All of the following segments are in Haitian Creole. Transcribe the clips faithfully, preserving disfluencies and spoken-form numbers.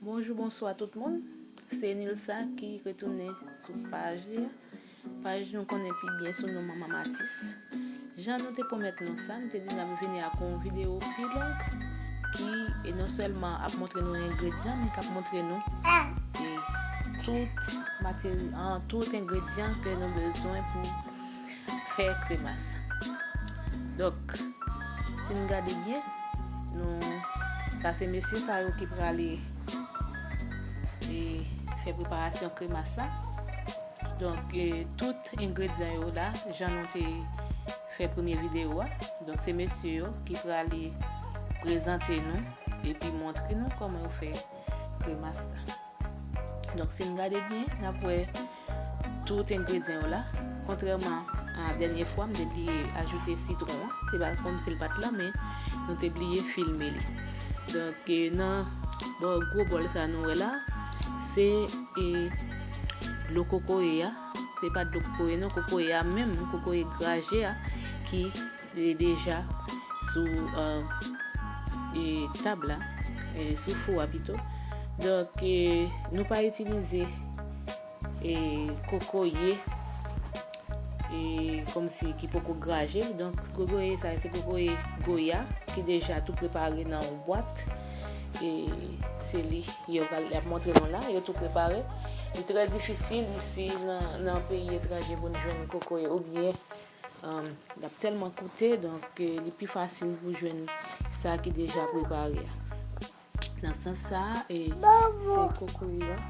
Bonjou, bonswa tout moun. Se Nilsa ki retounen sou paj li a. Paj nou konnen pi byen sou non Manman Matis. Jan nou te pwomèt nou sa, nou te di n ap vini ak yon videyo pi long ki, e non sèlman ap montre nou engredyan, men k ap montre nou, e, tout materi-, an, tout engredyan ke nou bezwen pou fè kremas. Donk, si n gade byen, nou, sa se mesye sa yo ki prale, e, fè preparasyon kremas la. Donk, e, tout engredyan yo la, jan nou te fè premye videyo a. Donk, se mesye yo ki prale prezante nou epi montre nou kòman yo fè kremas la. Donk, si n gade byen, n ap wè tout engredyan yo la. Kontrèman a dènye fwa, m te bliye ajoute sitwon an. Se pa kòmsi l pa t la, men nou te bliye filme li. Donk, e, nan bò, gwo bòl sa nou wè la, se, e, dlo kokoye a. Se pa dlo kokoye non, kokoye a menm, kokoye graje a ki, e, deja sou, e, e, tab la, e, sou fou a pito. Donk, e, nou pa itilize, e, kokoye, e, kòmsi ki poko graje. Donk, kokoye sa, se kokoye Goya ki deja tou prepare nan yon bwat. E se li yo pral, y ap montre nou la, yo tou prepare. Li trè difisil isi nan, nan peyi etranje pou n jwenn kokoye oubyen, um, l ap tèlman koute, donk, e, li pi fasil pou jwenn sa ki deja prepare a. Nan sans sa a, e, se kokoye a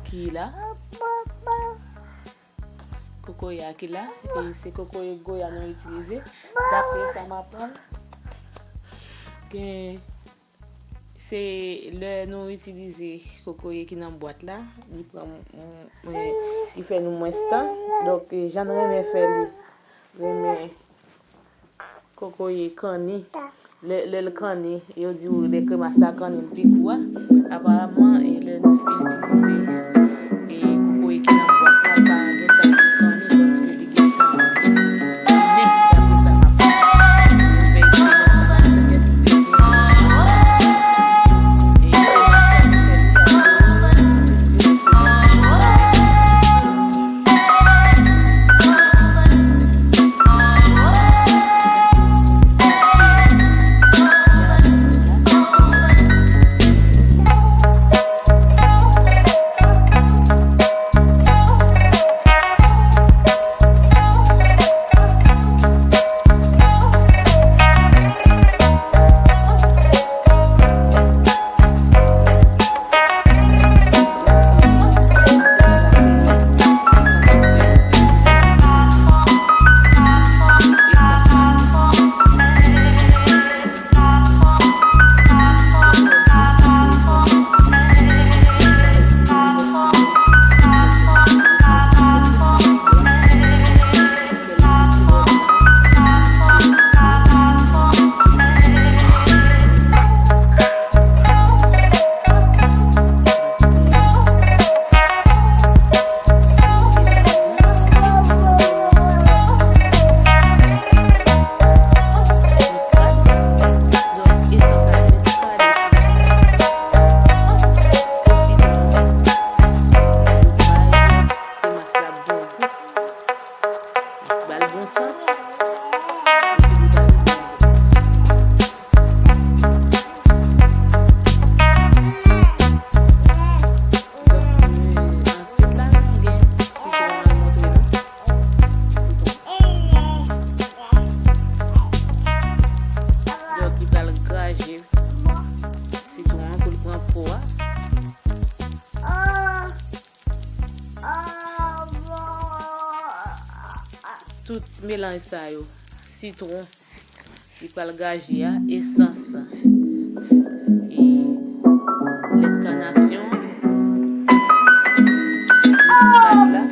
ki la. Kokoye a ki la, e se kokoye Goya nou itilize. Dapre sa m aprann, gen, se lè nou itilize kokoye ki nan bwat la, li pran, m, m, li fè nou mwens tan. Donk, e, jan n renmen fè li, renmen kokoye kanni. Lè, lè l kanni, yo di w lè kremas la kanni l pi gou a. Aparamman, e lè nou itilize, e kokoye ki nan bwat la, pa gen tan pou l kanni paske li gen tan tounen, dapre sa m aprann. Nou fè eksperyans sa la, petèt se gen, e kremas la nou fè li, paske nou se Ba l bon sant. Donk, answit la, nou gen sitwon an montre nou. Sitwon. Donk, li pral graje sitwon an pou l pran po a. Tout melanj sa yo, sitwon, li pral graje a, esans lan, e lèt kanasyon, miskad la.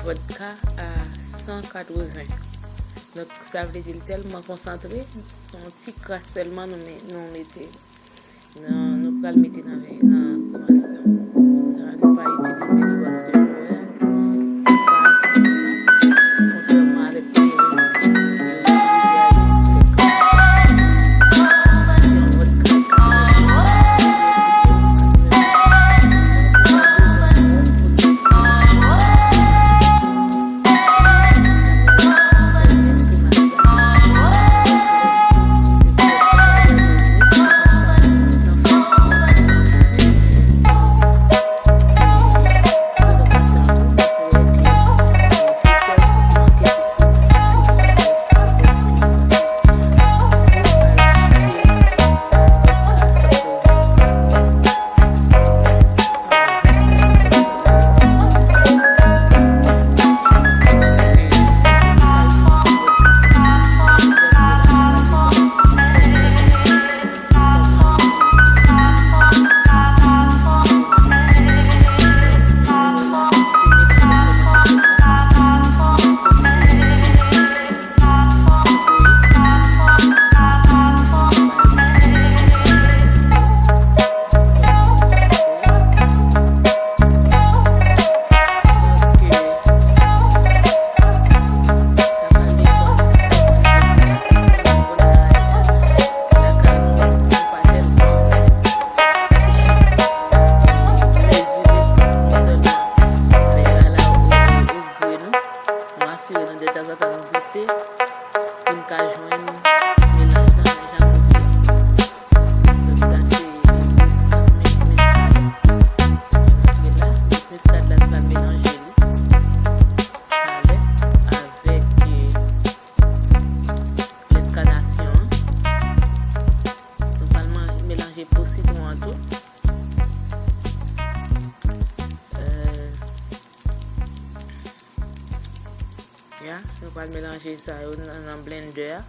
Vodka a san katreven. Donk, sa vle di l tèlman konsantre, se yon ti kras sèlman nou me-, nou mete. Nan, nou pral mete nan, nan kremas la. Sa a, nou pa itilize li paske nou wè li pa a san pou san, kontrèman avèk peyen yo itilize Ayiti pou fè kremas la. Sa se yon lòt krèm katreven pou san. Mezire non sèlman fèy la, la, o, o, o gre nou. Nou asire nou detanzantan nou goute pou n ka jwenn melanj nan men jan nou vle. Donk, sa se mis-, mi-, miskad. Donk, la, miskad la, nou pral melanje li talè avèk, eh, lèt kanasyon an. Nou pral man-, melanje po sitwon an tou. Eh, Ya, nou pral melanje sa yo nan, nan blender a.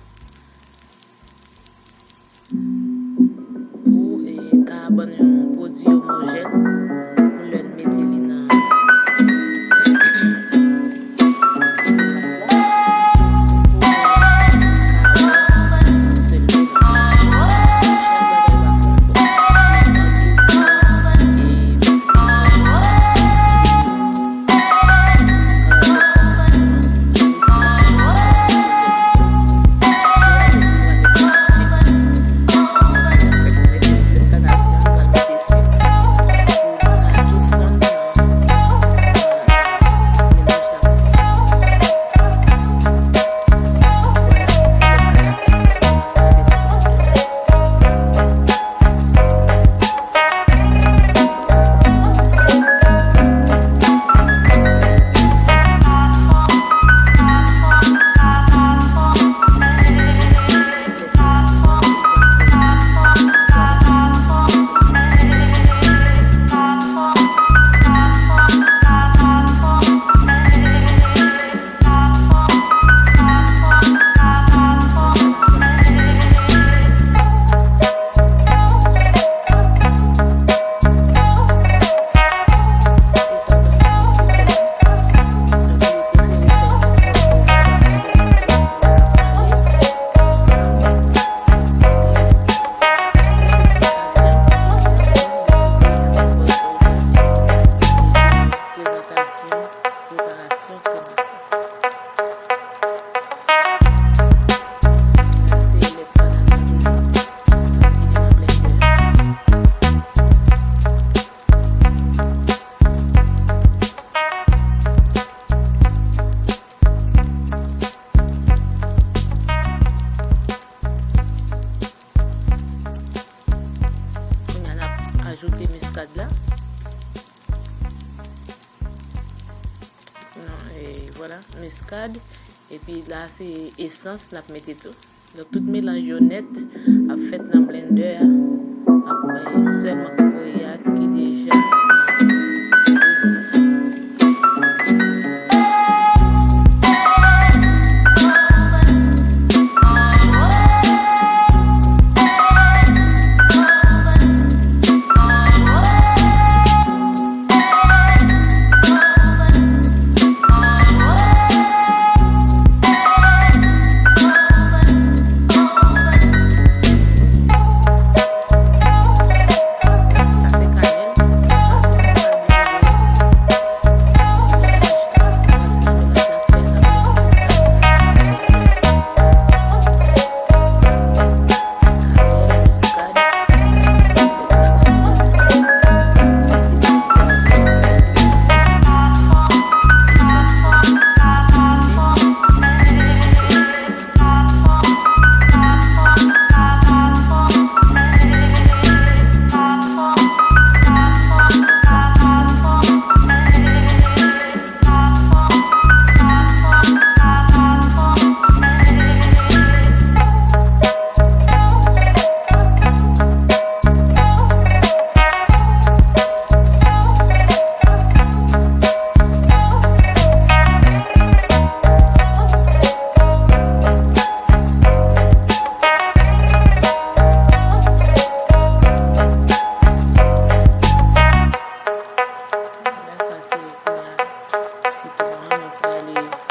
Pou, e, ka ban nou yon pwodui omojèn pou lè n mete li nan, nan kremas la. Pou nou ka wè yon sèl melanj. Chak bagay va fè yon bon. Anplis de, e, mesi. Prezantasyon, preparasyon, kòmanse. Sa se lèt kanasyon toujou. N ap vide nan blender. Kounye a, n ap ajoute miskad la. Non, e vwala, miskad. Epi la, se esans n ap mete tou. Donk, tout melanj yo nèt ap fèt nan blender a. Ap, e, sèlman kokoye a ki deja nan Mwen, nou prale